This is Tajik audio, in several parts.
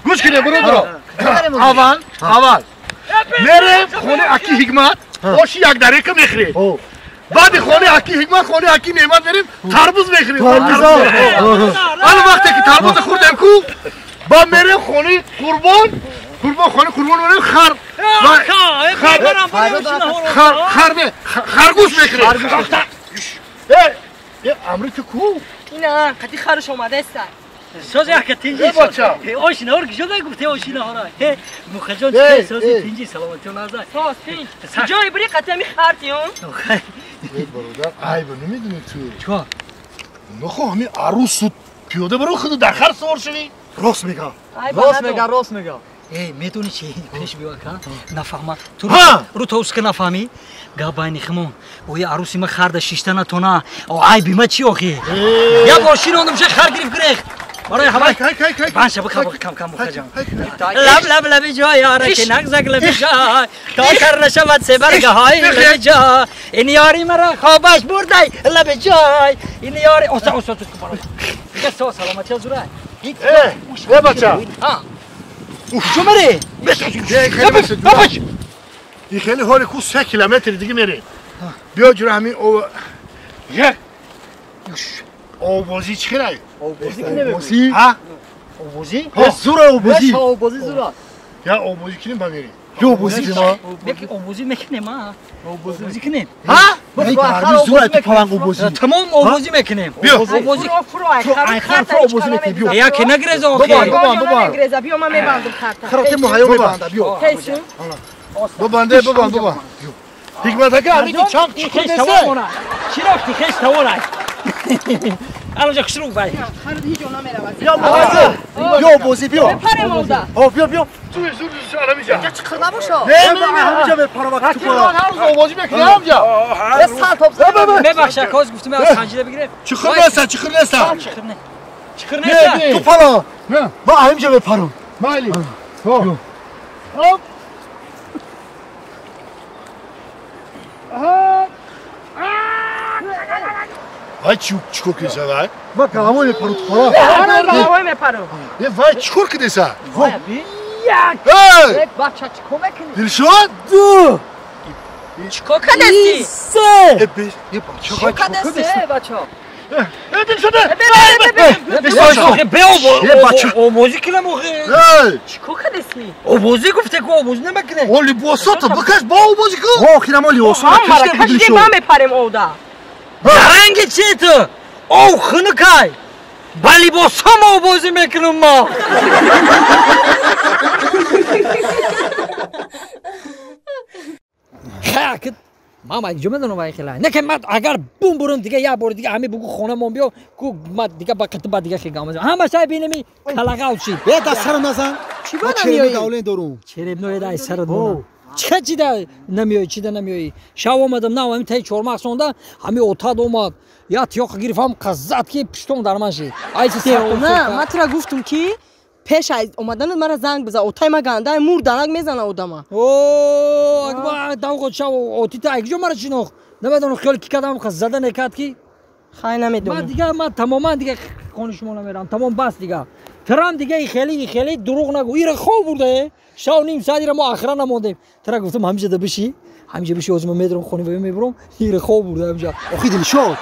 Гӯш кунед бародаро. Аввал, аввал. Мерем хонаи аки Ҳикмат, оши як дарека мехӯрем. Баъди хонаи аки Ҳикмат, хонаи аки Неъмат мерем, тарбуз мехӯрем. Ана вақте ки тарбуза хӯрдем ку, баъд мерем хонаи Қурбон, Қурбон хонаи Қурбон мерем хар хар хар не, харгӯш мехӯрем. Э, амри ту ку? Ина, қати харуш омадаеста. Сози ака тинҷи. Ошинаҳоро ки шуда гуфте ошинаҳоро. Мухаҷон чӣ сози тинҷи саломатиён аза. Соз тинҷ. Ҷои бири қати ами хартиён. Бародар, айба намедонӣ ту. Чикор? Нахо ҳами арӯсу пиёда баро худу дар хар савор шавӣ. Рост мега. Рост мега, рост мега. Эй, медонӣ чи пеш биё ака? Нафаҳма. Ту ру то уска нафаҳмӣ? Гап байни химон. Ои арӯси ма харда шишта натона. Айби ма чи охи? Як бор шинондум ша хар гирифт гирехт. барои ҳамаи банша бикам кам кам мухаҷон. Лаб лаб лаби ҷой яра ки нағзак лаби ҷой то тар нашавад себаргаҳои лаби ҷой ин ёри маро хобаш бурдай лаби ҷой ин ёри оса оса ту барои дига со саломатия зурай. Э, бача. Чо мере? И хеле ҳоли ку 3 километр дига мерем. Биё ҷура ҳамин як обозӣ чӣ хелай? Обозӣ? Ҳа? Обозӣ? Зура обозӣ. Обозӣ зура. Я обозӣ кунем ба мерем. Ё обозӣ кунем. Беки обозӣ мекунем, а? Обозӣ кунем. Ҳа? Зура ту паланг обозӣ. Тамом обозӣ мекунем. Биё. Обозӣ. Ай хар обозӣ мекунем, биё. Я ки нагреза охи. Бобо, бобо. Нагреза, биё ман мебандам харта. Харате муҳайё мебанда, биё. Бобанде, бобанд, бобанд. Ҳикмат ака, ҳамин ки чанд чуқур нест. Чӣ рафти хеш тавонай? Алонҷа хушрӯ бай. Хар ҳеҷ намеравад. Биё мағаза. Биё бозӣ биё. Мепарем онда. Ҳо биё биё. Ту зур ҳамиҷа. Чиқир набошо. Не, не, ҳамиҷа мепарам ту пара. Ҳар рӯз овозӣ мекунӣ ҳамиҷа. Е сар топ зад. Мебахш ака, ҳоз гуфтам аз санҷида бигирем. Чиқир нест, чиқир нест. Чиқир не. Чиқир нест. Ту пара. Ман ҳамиҷа мепарам. Майли. Ҳо. Ҳоп. Вай чикор кидаса вай? Ман галавой мепарам ту пара. Галавой мепарам. Е вай чикор кидаса? Як. Эй! Бача чикор мекунӣ? Дилшод? Ду. Чикор кадасти? Се. Е бе, е бача чикор кадасти? Бача. Е Дилшод! Бе обозӣ кунам охи. Эй! Чикор кадасти? Обозӣ гуфте ку обозӣ намекунем. О либосото бикаш бо обозӣ ку. Ҳо хинам либосо кашида Дилшод. Ман мепарем овда. Ранги чи ту? Ов хунукай. Ба либосам обозӣ мекунам ма. Хак мама ҷо медонам вай хела. Не ки ман агар бум бурум дига як бор дига ҳами бугу хонамон биё ку ма дига ба қити ба дига хигам. Ҳама шай бинеми калағав шид. Е да сара назан. Чӣ ба намеоӣ? Давлен дорум. Черебное дай сара дорум. Чӣ чида намеоӣ, чида намеоӣ? Шав омадам, на ҳами таи чормағ сонда, ҳами отад омад. Я тиёқ гирифам қаззад ки пиштон дар ман шид. На, ман тура гуфтум ки пеш аз омаданат мара занг бизан. Отай ма гандай мур данак мезана одама. О, акба давғот шав отита айкҷо мара шинохт. Намедонам хиёл ки кардам зада некард ки. Хай намедонам. Ман дига ман тамоман дига хони шумо намерам. Тамом бас дига. Трам дига и хеле и хеле дурӯғ нагӯ. Ира хоб бурда. Шав ним соат ира мо охира намондем. Тра гуфтам ҳамиҷа да биши. Ҳамиҷа биши озма медрам хони ва мебурам. Ира хоб бурда ҳамиҷа. Охи Дилшод.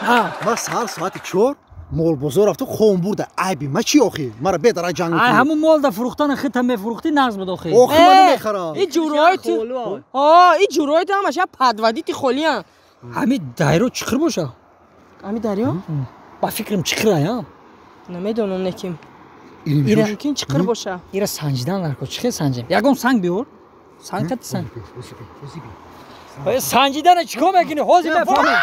Ман саҳар соати 4 молбозор рафту хом бурда. Айби ма чи охи? Мара бедара ҷанг Ай ҳамун мол да фурӯхтана хита мефурӯхтӣ нағз буд охи. Охи ман намехарам. И ҷурҳои ту. А, и ҷурҳои ту ҳамаша падвадити холиян. Ҳами дайро чиқир боша? Ҳами дарё? Ба фикрам чиқирай, а? Намедонам неким. Ира мумкин чиқир боша. Ира санҷидан дарко чӣ хел санҷем? Ягон санг биёр. Санг кати санг. Санҷидана чӣ кор мекунӣ? Ҳозир мефаҳмем.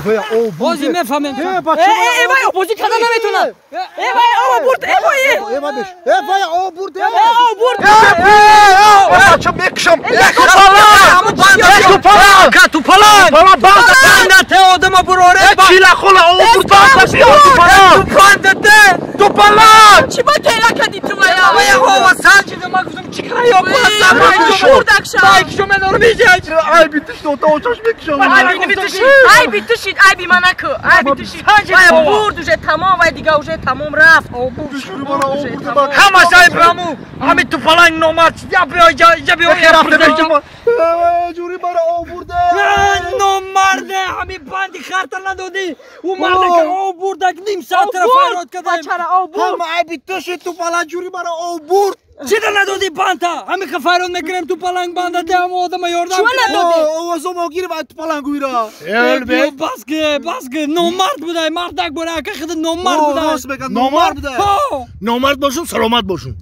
Вай Ҳозир мефаҳмем. Э, э, вай обозӣ карда наметонад. Э, вай об бурд, э, вай. Э, вай беш. Э, вай об бурд. Э, об бурд. Э, бача мекушам. Тупаланг! Тупаланг! Банда те одама буроре. Чила хола об бурд банда. Тупаланг. Тупанда те. Тупаланг. Чӣ ба тела кардӣ ту вая? ова санҷида ман гуфтам чӣ кара ё Айби тушид, ота очаш мекушам. Айби тушид, айби ма наку. Айби тушид. Вай бурд уже тамом, вай дига уже тамом рафт. Ҳамаш айб ҳаму. Ҳами тупаланг номард. Я биё, я биё, я рафта. Ҷури мара об бурда. Номарде, ҳами банди харта надодӣ. Ӯ мардака об бурда, ним соатра фарёд кардем. Бачара об бурд. Ҳама айби тушид, тупаланг ҷури мара об бурд. Чида надодӣ банта? Ҳами фарёд мекунем тупаланг банда де ҳама одама ёрдам. Чума надодӣ? Овозо мо гирифт ай тупалангуира. Бас ки, бас ки, номард будай, мардак будай, ака худ номард будай. Рост мегӯяд, номард будай. Номард бошум, саломат бошум.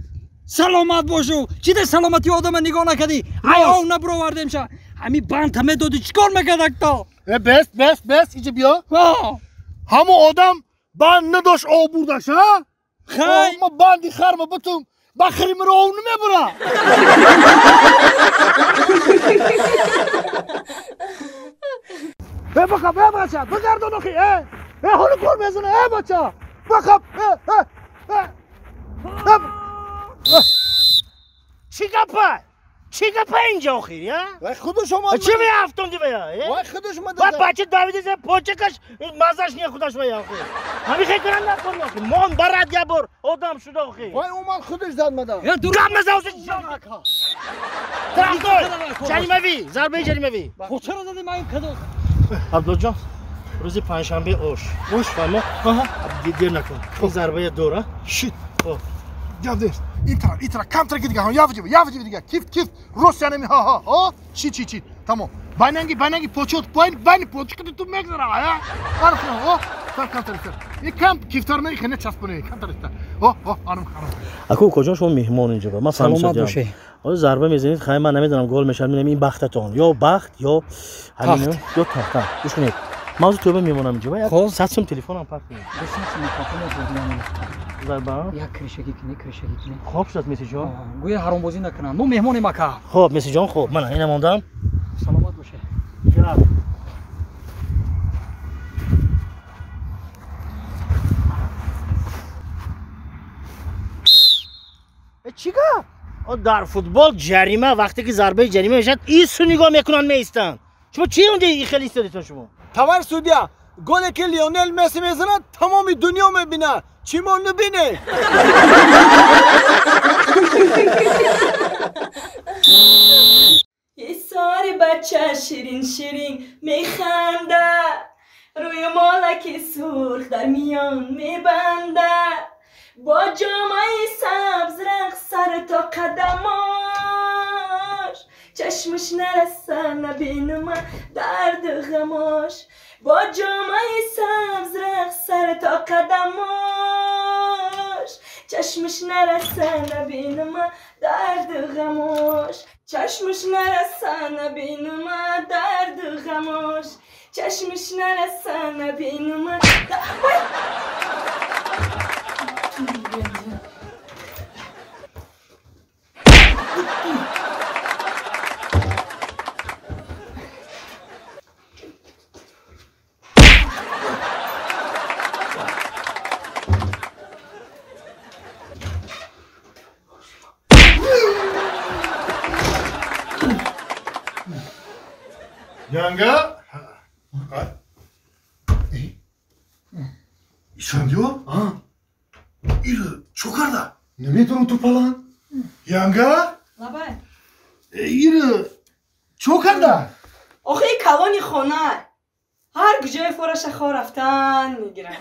Саломат бошу. Чида саломати одама нигоҳ накардӣ? Ай ов набуровардемша. Ҳами банта медодӣ, чӣ кор мекардак то? Бес, бес, бес, иҷа биё. Ҳамо одам банд надошт об бурдаш, а? Хай. Ма банди харма бутум. Бахри мро ов намебура. Э бақа, э бача, бигардон охи, э. Э ҳоло кор мезана, э бача. Бақа, э, э, э. Чӣ гапа? Чӣ гапа инҷа охир, я? Вай худаш омад. Чӣ меафтонди вая? Вай худаш омад. Вай бача давида почакаш мазаш не худаш вая охир. Ҳами хел каран накун охир. Мон барад я бор одам шуда охир. Вай омад худаш зад мада. Гап наза охир. Тарафдор. Ҷаримавӣ, зарбаи ҷаримавӣ. Чаро задӣ ман кадо? Абдулҷон, рӯзи панҷшанбе ош. Ош фаҳмо? Дер накун. Ин зарбая дора. Шит. Гап нест. Итра, итра, камтар ки дига, явҷи, явҷи дига. Кифт, кифт. Рост яъне ха ха ха. Чи чи чи. Тамом. Байнанги, байнанги почот, байна, байна почки ту мегзара, а? Арх, о, тар камтар тар. И кам кифтар не хне часпоне, камтар тар. О, о, арм арм. Аку куҷо шумо меҳмон инҷо ба? Ман саломат бошед. Ҳоло зарба мезанед, хай ман намедонам гол мешавад, мебинам ин бахтатон. Ё бахт, ё ҳамин, ё тахта. Гӯш кунед. Ман ҳозир тӯба мемонам инҷо. Як 100 сум телефонам пак кунед. 200 сум телефонам. Зарба? Як кришагӣ кунӣ, кришагӣ кунӣ. Хоб шуд Месиҷон? Гӯя ҳаромбозӣ накунам. Мо меҳмонем ака. Хоб Месиҷон, хоб. Мана ина мондам. Саломат бошед. Чӣ гап? Дар футбол ҷарима вақте ки зарбаи ҷарима мешавад, ису нигоҳ мекунанд меистанд. Шумо чӣ онҷа хеле истодетон шумо? Товарищ судья, голе ки Лионел Месси мезанад, тамоми дунё мебинад. Чӣ мо набине? Исори бача ширин ширин механда, рӯи молаки сурх дар миён мебанда, бо ҷомаи сабз рақс сар то қадамош, чашмаш нараса набинума дарду ғамош, бо ҷомаи сабз рақс сар то қадамош, чашмаш нараса набинума дарду ғамош, чашмаш нараса набинума дарду ғамош, чашмаш нараса набинума. Янга? Исфандиё? Ира, чӣ карда? Намедонам тупалан. Янга? Лабай. Ира, чӣ карда? Охи калони хона. Ҳар куҷое фораша хор рафтан мегирад.